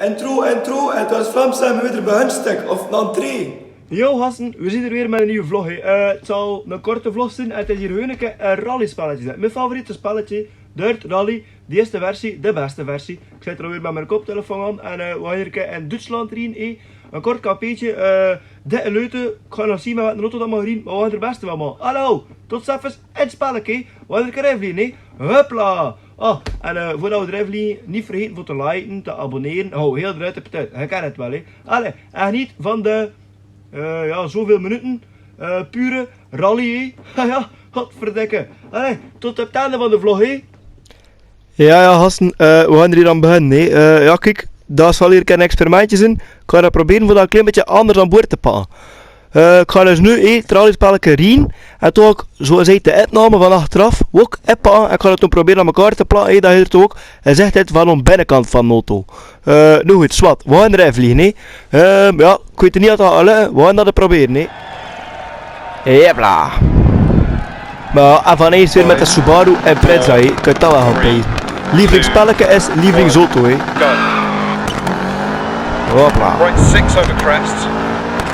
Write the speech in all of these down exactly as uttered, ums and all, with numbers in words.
Intro, intro, en 't waor Vlaams zeen v'r weer behuns, of 'n entree. Yo gasten, v'r zien d'r weer mit 'n nuuj vlog, hè. Eh, 't zal 'n korte vlog zien, en 't is hie 'n keer 'n rallyspelletje. Mien favoriete spelletje, dirt rally, de ieëste versie, de bèste versie. Ik zit d'r al weer mit mien koptelefoon aan, en, eh, v'r gaon hie 'n keer in Duitsland rieje, hè. 'n Kort kappeetje, eh, de eleute, ik gaon nog zeen mit welke auto dat v'r rieje, mer v'r gaon d'r 't bèste van make. Hallo, tot zefkes, 't spelleke, v'r gaon hie 'n keer revliege, hè. Hopla! Oh, en, eh, veurdat v'r d'r effe vliege, neet vergaete veur te liken, te abonnere. Oh, hiel d'r uit, hè, pet. Hae kan 't waal, hè. Allee, en geneet van de, eh, jao, zoväöl minute, eh, pure rally, hè. Jao, jao, godverdekke. Allee, tot op 't einde van de vlog, hè. Jao, jao, gasten, eh, v'r gaon hie dan beginne, hè. Eh, jao, kiek, dat zal hie 'n experimentje zien. Ik gaon dat probere veur dat 'n klein bietje anders aan boord te pakke. Eh, ik gaon dus noe, hè, 't rallyspelleke rieje. En toen ok, zoeas gezag, de opname van achteraf, ok oppakke. En ik gaon 't toen probere aan mekaar te plakke, hè, dat hie toch ok, en zegt 't van de binnenkant van de auto. Eh, noe good, zwart. V'r gaon d'r effe vliege, hè. Ehm, jao, ik weit neet of dat al, v'r gaon dat probere, hè. Jepla. Mer en van ierste weer mit de Subaru Impreza, hè. Ik kan 't waal gaon peize. Lievelingsspelleke is lievelingsauto, hè. Go. Hopla. Right six over crest.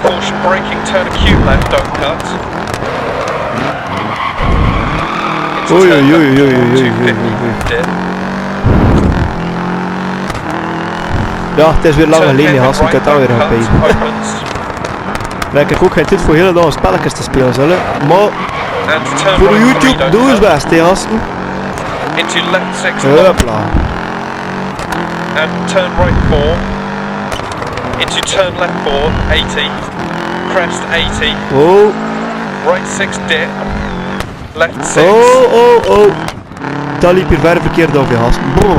Caution braking, turn acute left, don't cut. Into turn left four, two fifty, dip. Oei, oei, oei, oei, oei, oei. Jao, 't is weer lang geleje, hè, gasten, ik kan 't waal weer gaon peize. Turn left and right, don't cut, opens. Lekker, ik hoef gein tied veur hiel lang spellekes te speule, zèlle. Mer veur de YouTube, doe 't bèste, hè, gasten. Into left six long. Hopla. And turn right four. Into turn left four, eighty. Crest eighty. Oh. Right six dip. Left six. Oh, oh, oh. Dat liep hie verkeerd aaf, hè, gasten. Brrr.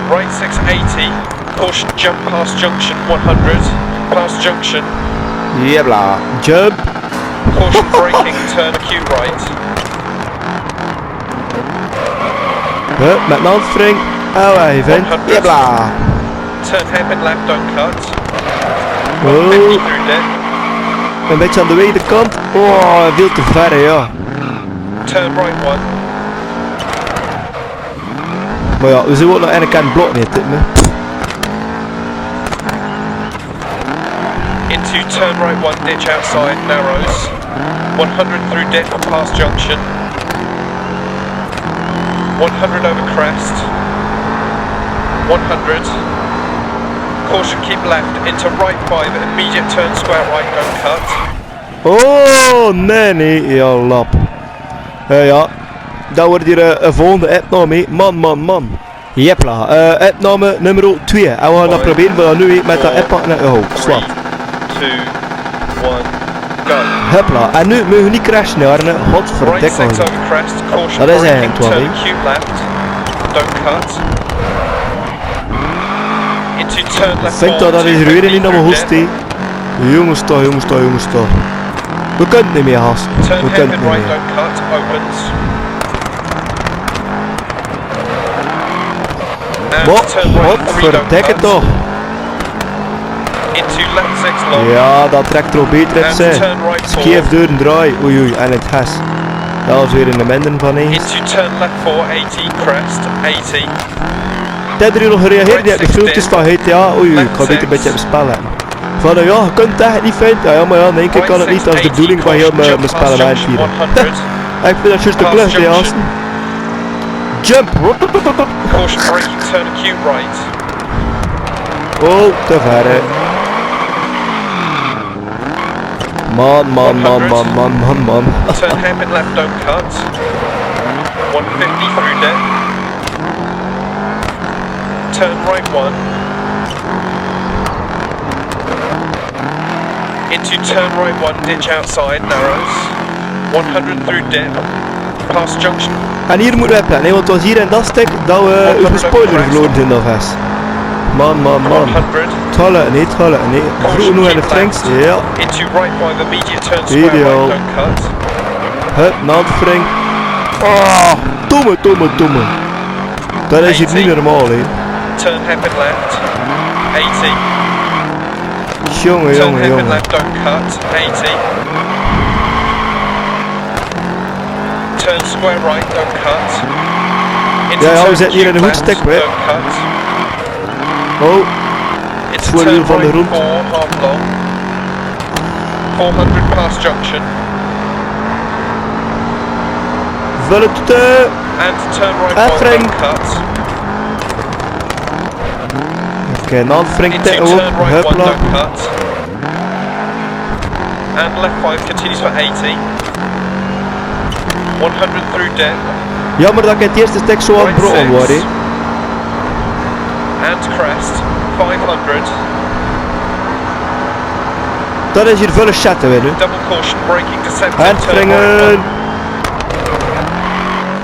Right six eighty. Caution, jump past junction one hundred. Past junction. Jepla. Jump. Caution braking, turn acute right. Hup, mit 'n aansvring. Oh, hae vent. Jepla. Turn hairpin left, don't cut. Oh. One fifty through dip. 'n Bietje aan de wiede kant. Oh, väöl te wied, jao. Turn right one. Mer jao, v'r zeen waal nog eine kant blok neet, hè. Into turn right one, ditch outside, narrows. One hundred through dip and past junction. One hundred over crest. One hundred. Caution, keep left into right five, immediate turn square right, don't cut. Oh, nee, nee, jao, lap. Eh, jao, dat weurt hie, eh, 'n volgende opname, hè. Man, man, man. Jepla, eh, opname nummer twee. En v'r gaon dat probere, v'r gaon noe mit dat oppakke, oh, zwart. Three, two, one, go. Hopla, en noe moge v'r neet crashe, hè, Arne. Godverdekke. Right six over crest, caution braking, turn acute left. Don't cut. Into turn left four, two fifty through dip. Vent, dat is weer neet nao mien hoes, hè. Jonges toch, jonges toch, jonges toch. V'r kinne 't neet mee, gasten. V'r kinne 't neet mee. Turn hairpin right, don't cut, opens. Boah, godverdekke toch. Into left six long. Jao, dat trek toch beter op, zeg. Skeef deur en draai. Oei, oei, en 't hes. Dat waor weer 'ne minder van ins. Into turn left four, eighty, crest, eighty. Tedri nog gereageerd, die had de filmpjes van G T A. Oei, oei, ik kan beter 'n bietje op spel lètte. Van, eh, jao, ge kint 't ech neet vinde. Jao, jao, mer jao, in eine kier kan 't neet, dat is de bedoeling van hiel mien, mien spel, mien tiere. Ich vin dat zjus de kleur, die gasten. Jump! Caution braking, turn acute right. Oh, te wied. Man, man, man, man, man, man, man. Turn hairpin left, don't cut. One fifty through dip. Turn right one. Into turn right one, ditch outside, narrows. One hundred through dip. Past junction. En hie mót weg bleve, hè, want as hie in dat stik, dan, eh, is de spoiler verlore in dat hes. Man, man, man. Honderd. Tale, nee, tale, nee. Vroeg nog aan de flanks. Ja. Into right five, immediate turn square right, don't cut. Hup, nao de flank. Ah, domme, domme, domme. Dat is hie neet normaal, hè. Turn hairpin left. Eighty. Jonge, jonge, jonge. Turn hairpin left, don't cut. Eighty. Turn square right, don't cut. Ja, ja, we zitten hier in de hoedstek, hè. Don't cut. Oh. Into Turn right four, half long. Four hundred past junction. Vele toeter. And turn right one, don't cut. Oké, dan frenk te op. Hupla. And left five continues for eighty. One hundred through dip. Jammer dat ik 't eerste stek zo aan het brullen word. And crest, five hundred. Dat is hier vulle schatten weer, hè? Double caution, braking deceptive. Handspringen.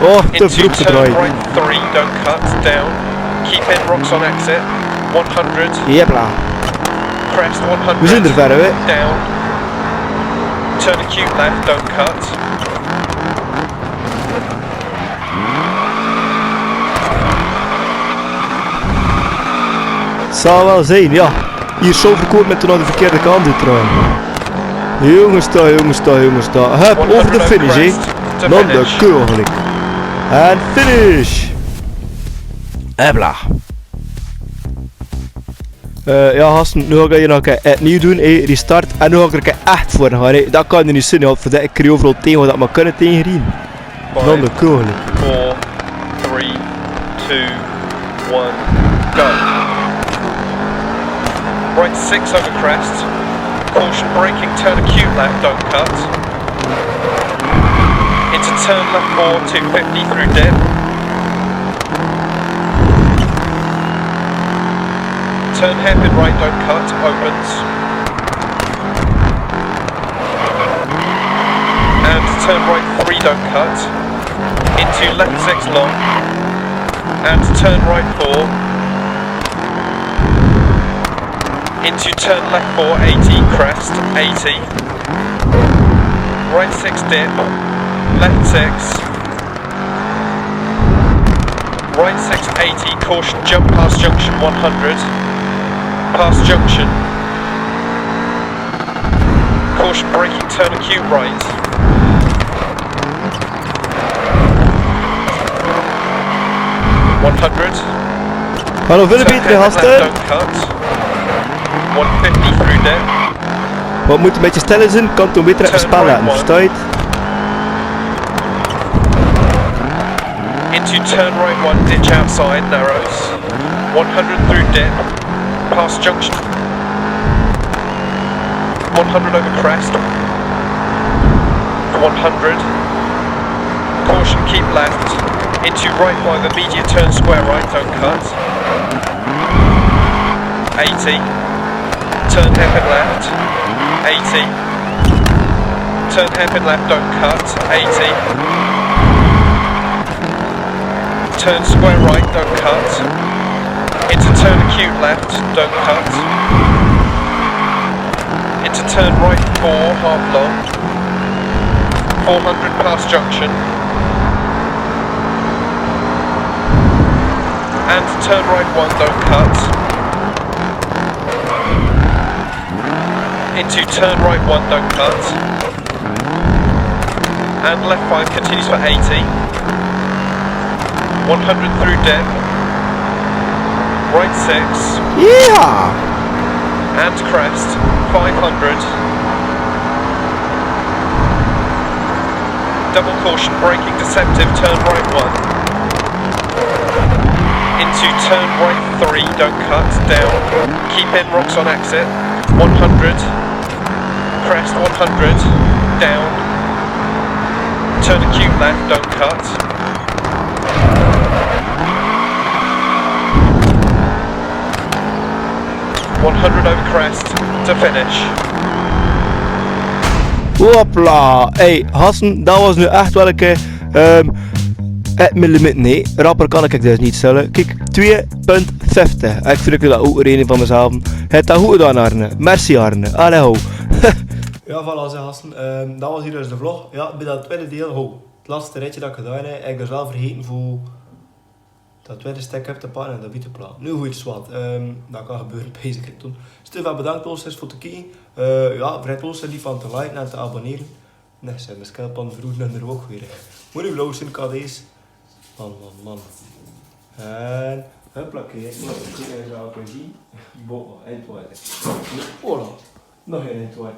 Oh, te vroeg gedraaid. Into turn right three, don't cut, down. Keep in, rocks on exit. One hundred. Jepla. Crest one hundred. We zien er verder, hè? Down. Turn acute left, don't cut. Zal wel zijn, ja. Hier zo verkeerd met de verkeerde kant uit trouwens. Jongens toch, jongens toch, jongens toch. Hup, over de finish, hè. Dan de keugelik. En finish. Hupla. Eh, ja, gasten, nu ga ik nog 'ne opnieuw doen, hè, restart. En nu ga ik er echt veur gaan, hè. Dat kan toch niet zien, hè, veur dat ik er overal tegen wat dat maar kunnen tegenriemen. Dan de keugelik. Four, three, two, one, go. Right six over crest. Caution braking, turn acute left, don't cut. Into turn left four, two fifty through dip. Turn hairpin right, don't cut, opens. And turn right three, don't cut. Into left six long. And turn right four. Into turn left four, eighty, crest, eighty. Right six dip, left six. Right six eighty, caution, jump past junction one hundred. Past junction. Caution, braking, turn acute right. One hundred. Hallo, Philipp, turn hairpin left, don't cut. One fifty through dip. Wat moet een beetje sneller zijn, kan toen beter even sparen, verstaat? Into turn right one, ditch outside, narrows. One hundred through dip, past junction. One hundred over crest. One hundred. Caution, keep left. Into right five, immediate turn square right, don't cut. Eighty. Turn hairpin left. Eighty. Turn hairpin left, don't cut. Eighty. Turn square right, don't cut. Into turn acute left, don't cut. Into turn right four, half long. Four hundred past junction. And turn right one, don't cut. Into turn right one, don't cut. And left five continues for eighty. One hundred through dip. Right six. Yeah. And crest, five hundred. Double caution, braking deceptive, turn right one. Into turn right three, don't cut, down. Keep in, rocks on exit. One hundred. Crest one hundred, down. Turn acute left, don't cut. One hundred over crest to finish. Hopla. Hey, gasten, dat was nu echt wel een keer, ehm, het millimeter. Nee, rapper kan ik het dus niet stellen. Kiek, twee punt vijftig. Ik vind dat ook een van mezelf. Het dat goed gedaan, Arne. Merci, Arne. Allee, ho. Ja, voilà, zeg, gasten. Ehm, dat was hier dus de vlog. Ja, bij dat tweede deel, ho. Het laatste ritje dat ik gedaan heb, heb ik dus wel vergeten voor dat tweede stek heb te pakken en dat witte plaat. Nu goed, is wat. Ehm, dat kan gebeuren, bezig toen. Stefan, bedankt, luisteraars, voor te kijken. Eh, ja, vergeet ons niet van te liken en te abonneren. Nee, zijn de schelpan vroeg naar de hoog weer. Moet ik lozen, K D's. Man, man, man. En Hupla, oké, oké, oké. Bon, en tweede. Ola. Nog een, en tweede.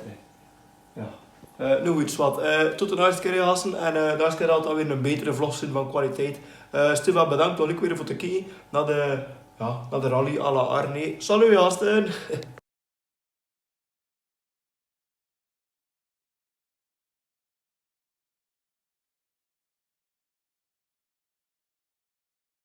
Ja. Eh, nu iets wat. Eh, tot de eerste keer, gasten. En eh, de eerste keer dat we weer een betere vlog zien van kwaliteit. Eh, Stefan, bedankt, dat ik weer voor te kijken naar de, ja, naar de rally à la Arne. Salut, gasten.